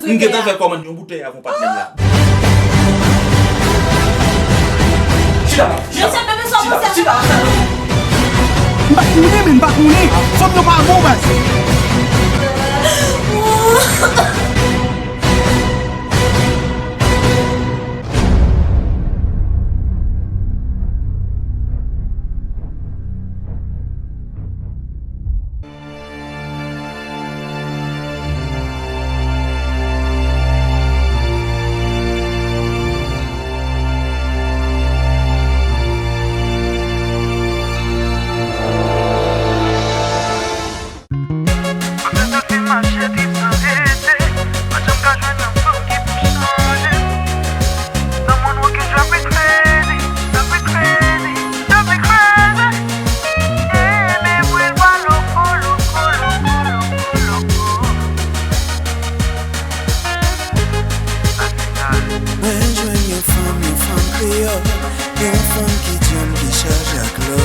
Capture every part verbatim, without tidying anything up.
M gentan fè kòmann yon boutèy avè yon patnè m la. Chita la, chita la, chita la, chita la. M pa konnen, men m pa konnen. Fanm yo pa bon, baz. Mwen santi mache trip nan rete, pa janm ka jwenn yon fanm ki pou chanje. Nan mond mwen ki drop it crazy, drop it crazy, drop it crazy. Eme bwil bwa loko, loko, loko, loko, loko. Mwen jwenn yon fanm, yon fanm kreyòl, yon fanm ki djanm, ki chaje ak lò.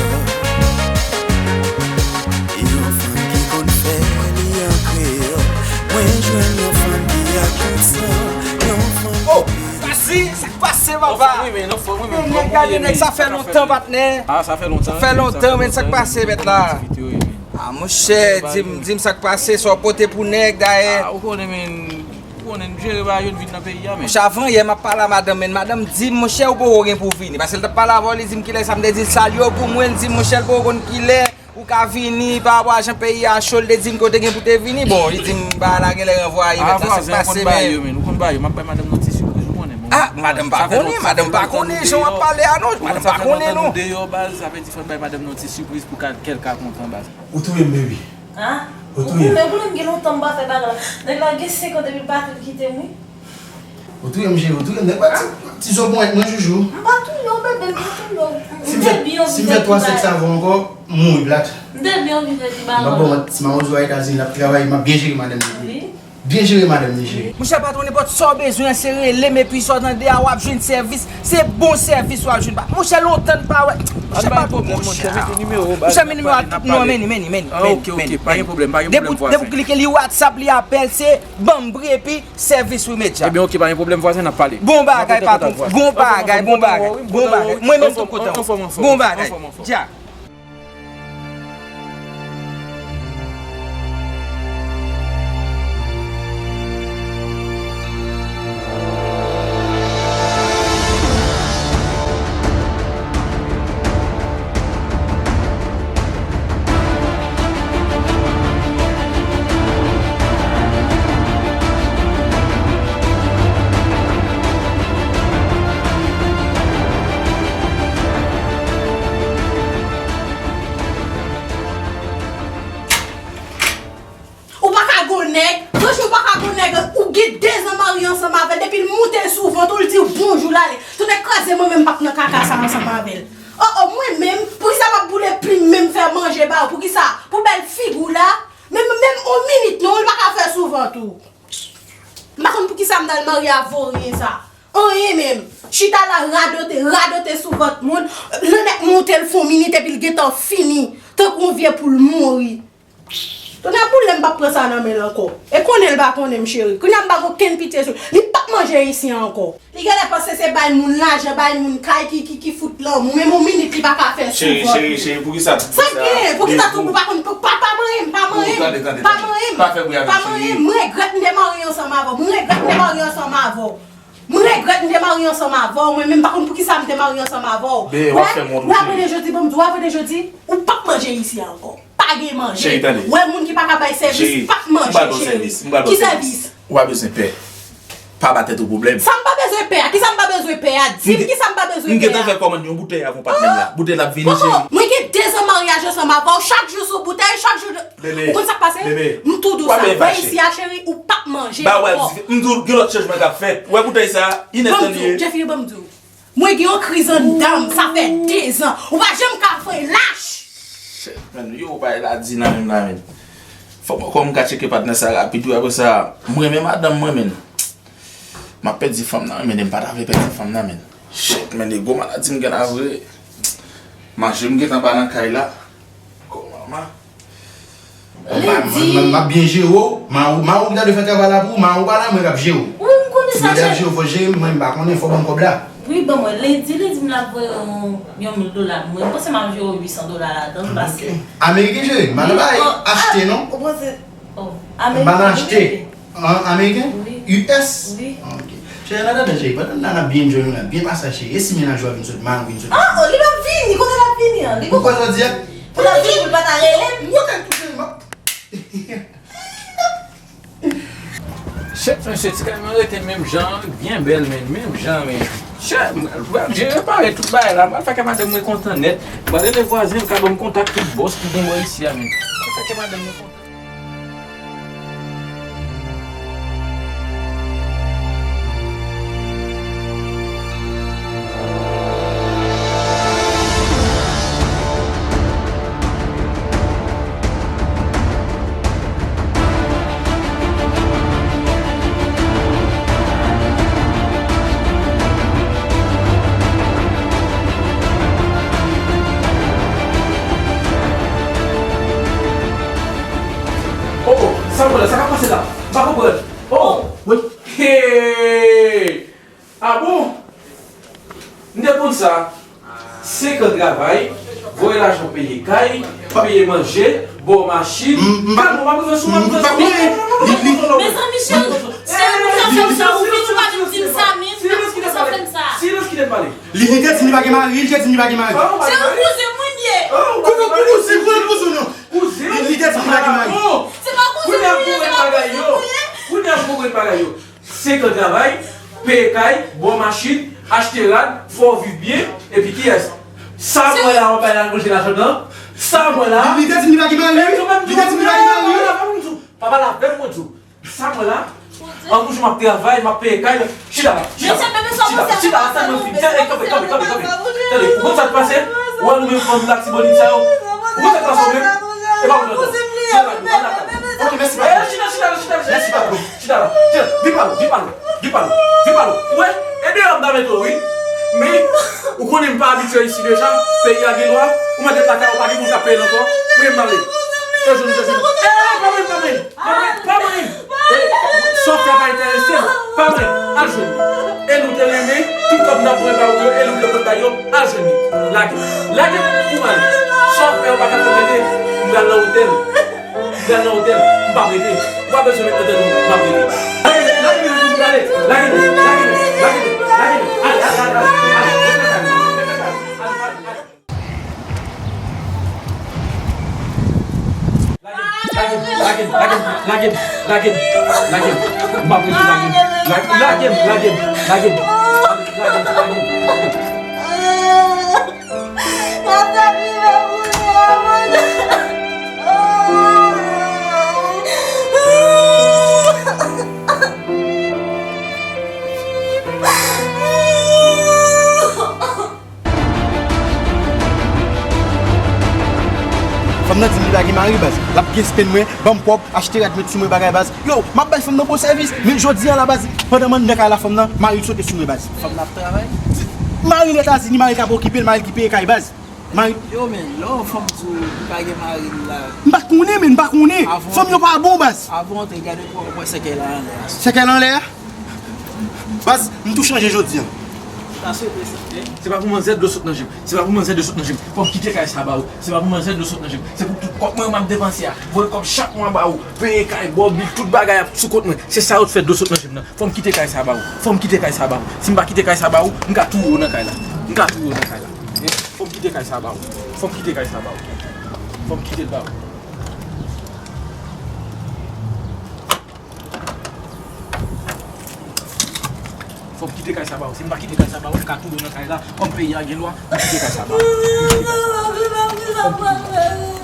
Yon fanm ki konn fè li an kreyòl. Mwen jwenn yon fanm ki ak yon san, yon fanm Oh, ki sa se, sa k pase, papa? Anfòm, wi, men, anfòm, wi, men. Men, nèg, gade, nèg, sa fè lontan, patnè. Ah, sa fè lontan, wi, sa fè lontan, men, sa k pase, mèt la? Sa fè lontan, wi, men. Ah, monchè, di m, di m sa k pase, sa w pote pou nèg, dayè. Ah, ou konnen, men, ou konnen, m jere bagay yo, n vin nan peyi a, men. Monchè, avan yè, m ap pale a madanm, men madanm di m, monchè, ou poko gen pou w vini. Paske l t ap pale avè w, li di m kilè sa, m te di l salye w pou mwen, li di m, monchè, l poko konn kilè ou ka vini, pa rapò a jan peyi a cho, l te di m ke w te gen pou te vini. Bon, li di m, bagay la genlè ranvwaye, mèt la, sa k pase, men. Ah, vwazen, ou konn bagay yo, men, ou konn bagay yo, m ap bay madanm nan ti sipriz, ou konnen, men. Ah, madanm pa konnen, madanm pa konnen jan w ap pale a, non, madanm pa konnen, non. Ou konn sa fè lontan nou deyò, baz, sa vle di fò n bay madanm nan ti sipriz pou ka, kè l ka kontan, baz. Ou touye m, baby. Hein? Ou touye m. Ou konnen, ou konnen m gen lontan m pa fè bagay la. Nèg la gen senk an depi Patrick kite m, wi. Ou touye m, cheri, ou touye m. Nèg pa ti, ti zo ponyèt mwen, joujou. M pa touye w, bebe, m pa touye w. Si m fè, si m fè twa sèt sa avè w ankò, m mouri plat. M te byen anvi fè ti bagay. M pa bon, ti mawozo a Etazini, l ap travay, m ap byen jere madanm li. Wi. Byen jere madanm li, cheri. Monchè patwon, nenpòt sa w bezwen an, se rele m, epi sa w tande a, w ap jwenn sèvis. Se bon sèvis w ap jwenn. Monchè, lontan n pa wè. Monchè patwon, monchè. Monchè, men nimewo a tout nou an, men ni, men ni, men ni. Ah, ok, ok, pa gen pwoblèm, pa gen pwoblèm, vwazen. Depi w klike li WhatsApp, li apèl, se ban m pri, epi sèvis imedya. Ebyen, ok, pa gen pwoblèm, vwazen, n ap pale. Bon bagay, patwon. Bon bagay, bon bagay, bon bagay. Mwen menm tou kontan. Bon bagay. Dja. Ou pa ka gon nèg, franchman, ou pa ka gon nèg, ou gen dezan marye ansanm avè l, depi l moute l sou vant ou, l di w bonjou, l ale. Tonnè kraze, mwen menm m p ap nan kaka sa ansanm avè l. Oh, oh, mwen menm, poukisa m ap boule plim menm fè manje ba w? Poukisa? Pou bèl figi w la? Menm, menm on minit non, l pa ka fè sou vant ou. M pa konn poukisa m t al marye a voryen sa. Anyen menm. Chita la radote, radote sou vant moun. Lannèt moute l fon minit epi l gentan fini. Tankou yon vye poul mouri. Tonnè boule m p ap pran sa nan men l ankò. E konnen l pa konnen m cheri. Kounye a m pa gen okenn pitye sou li. Li p ap manje isi a ankò. Li genlè panse se bay moun lajan, bay moun kay ki, ki, ki fout lanmou. Menm yon minit li pa ka fè sou vant li. Cheri, cheri, cheri, poukisa, poukisa? Sa k genyen? Poukisa tou ou pa konn pa, pa, pa manyen m, pa manyen m. Tande, tande, tande. Pa manyen m. Pa fè bri avè l, cheri. Pa manyen m. M regrèt m te marye ansanm avè w. M regrèt m te marye ansanm avè w. M regrèt m te marye ansanm avè w. Mwen menm m pa konn poukisa m te marye ansanm avè w. Bebe, w ap fè m wont wi, cheri. Wè, wè, jodi, ban m di w, wè, jodi, ou p ap manje isi a ankò. Pa gen manje. Cheri, tande. Wè, moun ki pa ka bay sèvis, cheri, p ap manje, cheri. M pral ba w sèvis, m pral ba w sèvis. Ki sèvis? Ou pa bezwen pè. Pa ba tèt ou pwoblèm. Sa m pa bezwen pè a? Kisa m pa bezwen pè a? Di m kisa m pa bezwen pè a? M gentan fè kòmann yon boutèy avè yon patnè m la. Boutèy la ap vini, cheri. Mwen gen dezan maryaj ansanm avè w, chak jou sou boutèy, chak jou. Bebe, ou konn sa k pase? Bebe, m tou di w sa. Wè isi a, cheri, ou p ap manje ankò. Ba w wè, m tou gen lòt chanjman k ap fèt. Wè boutèy sa, inètan li ye. Jeffrey, ban m di w. Mwen gen yon kriz anndan m, sa fè dezan. Ou pa janm ka fè lach. Shit, man, yo, bay la di nan menm la, men. Fòk mwen, kòm m ka tcheke patnè sa rapid, wi, apre sa, m renmen madanm mwen, men. M ap pèdi fanm nan, men, m pa ta vle pèdi fanm nan, men. Shit, men, e gwo maladi m gen la vre. Manje m gentan pa nan kay la. Kòman, man? Lendi. M ap byen jere w. Mari w, mari w ki ta dwe fè travay la pou ou, mari w pa la, mwen k ap jere w. Wi, m konnen sa, chèf. Si mwen te ap jere w, fò w jere m, mwen m pa konnen, fò w ban m kòb la. Wi, ban mwen. Lendi, lendi, m ap voye yon, yon mil dola pou mwen. M panse m ap jere w uit san dola ladan l, paske. Ok. Ameriken jere, m pa nan bay achte, non. Ou panse, oh, Ameriken, wi. M pa nan achte. An ameriken? Wi. U S? Wi. Ah, ok. Cheri, n a tande, cheri. Pandan n ap byen enjoy nou la, byen pase, cheri. E si mennaj ou a vin sot, mari w vin sot? Ah, oh, li p ap vini. Kote l ap vini an? Li poko. Ou kwè jodi a? Pou l ap vini, pou l pa ta rele m? Mwen kay touche, m ap. Chèf, mesye, ti kay mwen rete menm jan, byen bèl, men, menm jan, men. Chèf, m pral jere pare tout bagay la. M pral fè kè madanm mwen kontan nèt. M pral rele vwazen, l ka ban m kontak tout bòs ki gen bò isi a, men. M pral fè kè madanm mwen kontan. Oh, sa mwen la, sa k ap pase la? M pa konprann. Oh, wi. Hey! Ah bon? M te konn sa. Senk an travay, voye lajan peye kay, peye manje, ba w machin. Kalme w, m ap rive sou, m ap rive sou. Mezanmi, cheri, cheri, pou sa fè m sa, ou vin, ou pa vin di m sa menm, pou sa fè m sa. Silans, kite m pale. Li, li te di m li pa gen mari, li te di m li pa gen mari. Se yon kouzen mwen ye. Kouzen, kouzen, kouzen, kouzen, non. Li, li te di m li pa gen mari. Se pa kouzen mwen ye, se pa kouzen mwen ye. Kounye a m konprann bagay yo. Senk an travay, peye kay, ba w machin, achte rad, fè w viv byen, epi kiyès? Sa m wè la, w ap bay l al manje lajann nan? Sa m wè la? Li, li te di m li pa gen mari, wi. Li te di m li pa gen mari, wi. Pa pale avè m, mwen di w. Sa m wè la? An, yon jou m ap travay, m ap peye kay la. Chita la, chita la, chita la, chita la, tann mwen fin. Tande, kanpe, kanpe, kanpe, kanpe. Tande, ou konn sa k pase? Ou wè nou menm fanm Latibonit sa yo? Ou konn sa k pase ou menm? E pa ou menm. Chita la, chita la, chita la. Chita la, chita la, chita la. Chita la, chita la, chita la. Vin pale, vin pale, vin pale, vin pale. Ou wè, e deyò m ta mete w, wi. Men, ou konnen m pa abitye isi deja. Peyi a gen lwa. Ou mande lakay ou, pa gen moun k ap peye l ankò. Mwen, m ale. Te jwenn, te jwenn. Eh, pa mwen, pa mwen. Pa mwen, pa mwen. Eh, sa w fè pa enterese m. Pa mwen. Al jwenn li. E nou te renmen, tout kòb n ap pran ba ou yo, e nou te konn bay yo, al jwenn li. Lage. Lage pou m ale. Sa w fè yo pa ka fè m rete. M pral nan otèl. M pral nan otèl, m p ap rete. Ou pa bezwen met nan tèt ou, m ap rete. Lage men, lage men, lage men, lage men, lage men, lage men, lage men. Ale, ale, ale, ale, ale, ale, ale, ale, ale, ale, ale. Lage m, lage m, lage m, lage m, lage m, lage m. M p ap rete, lage m. Lage m, lage m, lage m, lage m. Lage m, lage m, lage m. Fanm nan di m li pa gen mari, baz. L ap gen spen mwen, ban m kòb, achte rad, met sou mwen, bagay, baz. Yo, m ap bay fanm nan bon sèvis. Men jodi a la, baz, pandan m anndan kay la, fanm nan, mari l sote sou mwen, baz. Fanm nan ap travay? Mari l Etazini, mari l k ap okipe l, mari l ki peye kay, baz. Mari. Yo, men, lè yon fanm di w li pa gen mari l la. M pa konnen, men, m pa konnen. Fanm yo pa bon, baz. Avan w antre, gade pou w wè sèkèy la anlè a. Sèkèy la anlè a? Baz, m tou chanje jodi a. Sa sou e prezante. Se pa pou manzè dlo sot nan je m. Se pa pou manzè dlo sot nan je m. Fò m kite kay sa ba ou. Se pa pou manzè dlo sot nan je m. Se pou tout kòb mwen yo m ap depanse a. Voye kòb chak mwa ba ou. Peye kay, ba w bil, tout bagay ap sou kont mwen. Se sa yo t fè dlo sot nan je m nan. Fò m kite kay sa ba ou. Fò m kite kay sa ba ou. Si m pa kite kay sa ba ou, m ka touye w nan kay la. M ka touye w nan kay la. Fò m kite kay sa ba ou. Fò m kite kay sa ba ou. Fò m kite l ba ou. Fò m kite kay sa ba ou. Si m pa kite kay sa ba ou, m ka touye w nan kay la. Kòm peyi a gen lwa, m kite kay sa ba ou. M kite kay sa ba ou. Fò m kite l ba ou.